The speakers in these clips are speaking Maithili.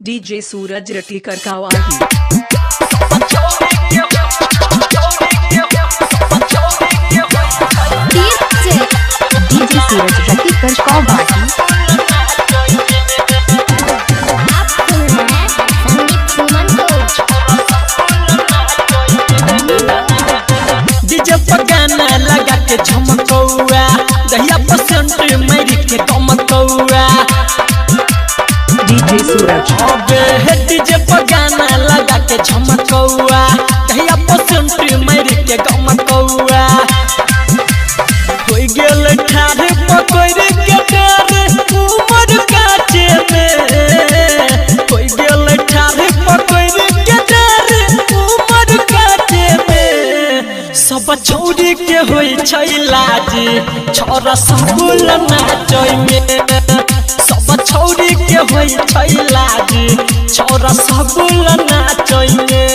डीजे सूरज रटीकर कावाही। डीजे सूरज रटीकर कावाही। आप सुन रहे हैं संदीप सुमन को। डीजे पर गाना लगा के झमकौआ, दहिया पसंद मेरी के कमकौआ। डीजे सूरज अबे हे डीजे पर गाना लगा के झमकौआ, दहिया पसंद मेरी के कमकौआ। होई गेल ठाढ़ पकड़ के डर उमर काचे में, होई गेल ठाढ़ पकड़ के डर उमर काचे में। सब छौरी के होई छै लाज छोरा सबुल नाचै में। सब छौरी के होई छै लाज छोरा सबुल नाचै में।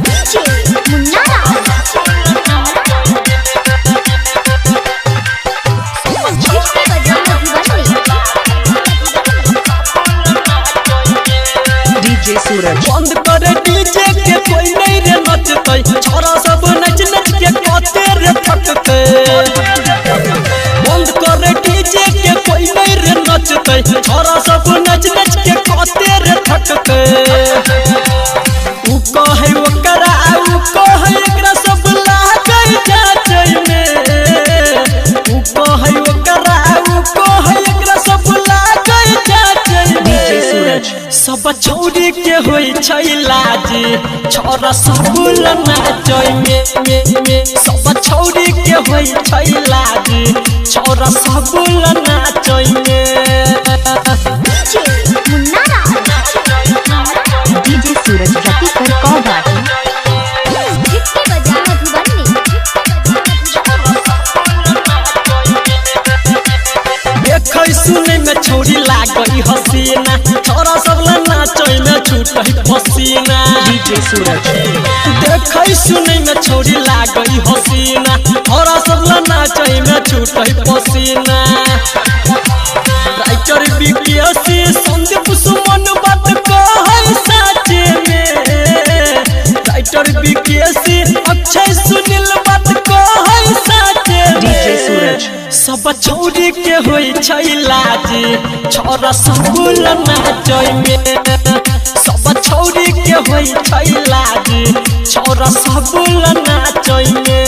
डीजे मुन्ना राज। डीजे सूरज बंद करे डीजे के कोई नहीं रे नचतै, छोरा सब नच नच के कते रे थकतै। बंद करे डीजे के कोई नहीं रे नचतै, छोरा सब नच नच के कते रे थकतै। उ कहै ओकरा उ कहै एकरा सब लागै जाचै में। उ कहै ओकरा उ कहै एकरा सब लागै जाचै में। डीजे सूरज सब छौरी के होई छै लाज छोरा सबुल नाचै में। सब छौरी के होई छै लाज छोरा सबुल नाचै में। डीजे मुन्ना राज। डीजे सूरज रटीकर कावाही। जिसके बजा मधुबनी। देखै सुनै में छौरी लागै हसीना, छोरा सब ला नाचै में छूटै पसीना। डीजे सूरज देखै सुनै में छौरी लागै हसीना, छोरा सब ला नाचै में छूटै पसीना। राइटर बीपीएससी संदीप सुमन बात कहै साचे में। राइटर बीपीएससी अक्षय सुनील बात कहै साचे में। डीजे सूरज सब छौरी के होई छै लाज छोरा सबुल नाचै में। सब छौरी के होई छै लाज छोरा सबुल नाचै में।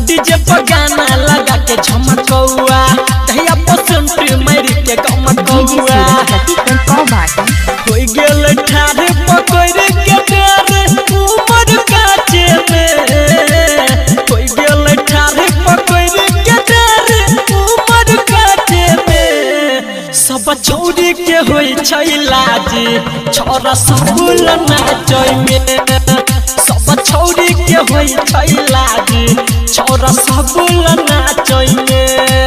डीजे पर गाना लगा के झमकौआ, दहिया पसंद मेरी के डीजे गमकौआ। सूरज रटीकर कावाही। होई गेल ठाढ़ पकड़ के डर उमर काचे में, होई गेल ठाढ़ पकड़ के डर उमर काचे में। सब छौरी के होई छै लाज छोरा सबुल नाचै में। सब छौरी के होई छै लाज छोरा सबुल नाचै में।